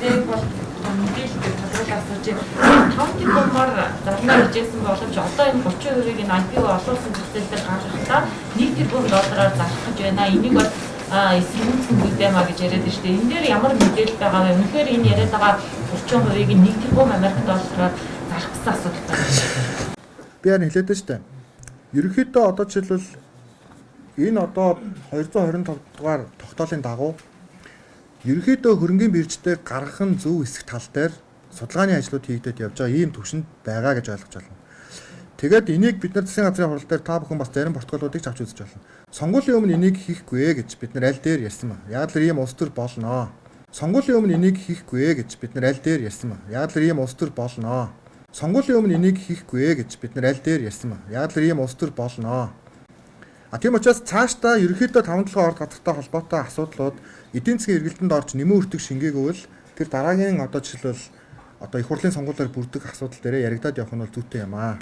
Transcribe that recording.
Тэг бол мэдээлэл дээр тодруулаад асууж байна. 5 тэрбумаар зарлаа гэжсэн боловч одоо энэ 30%-ийг энэ IPO олон улсын зах зээл дээр гаргахдаа 1 тэрбум доллараар зарах гэж байна. Энийг бол эсэргүүцсэн зүйтэй маа гэж яриад байна шүү дээ. Энэ дээр ямар мэдээлэл байгаа вэ? Үнэхээр энэ яриад байгаа 30%-ийг 1 тэрбум Америк доллараар зарах гэсэн асуудал байна. Би харин хэлээд байна шүү дээ. Ерөнхийдөө одоо жишээлбэл энэ одоо 225 дугаар тогтоолын дагуу ерөнхийдөө хөрөнгийн бирж дээр гаргах нь зөв эсэх тал дээр судалгааны ажлууд хийгдээд явж байгаа ийм төвшөнд байгаа гэж ойлгож байна. Тэгээд энийг бид нар засгийн газрын хурал дээр та бүхэн бас зарим протоколуудыг ч авч үзэж болно. Сонгуулийн өмнө энийг хийхгүй гэж бид нар аль дээр ярьсан ба. Яг л ийм улс төр болноо. Сонгуулийн өмнө энийг хийхгүй гэж бид нар аль дээр ярьсан ба. Яг л ийм улс төр болноо. Сонгуулийн өмнө энийг хийхгүй гэж бид нар аль дээр ярьсан ба. Яг л ийм улс төр болноо. А тийм учраас цаашдаа ерөнхийдөө 5 7 орд газартай холбоотой асуудлууд эдийн засгийн эргэлтэнд орж нэмэн өртөг шингээгүүл тэр дараагийн одоо жишээлбэл одоо их хурлын сонгуулиар бүрдэх асуудал дээрээ яригадаад явах нь бол зүйтэй юм аа.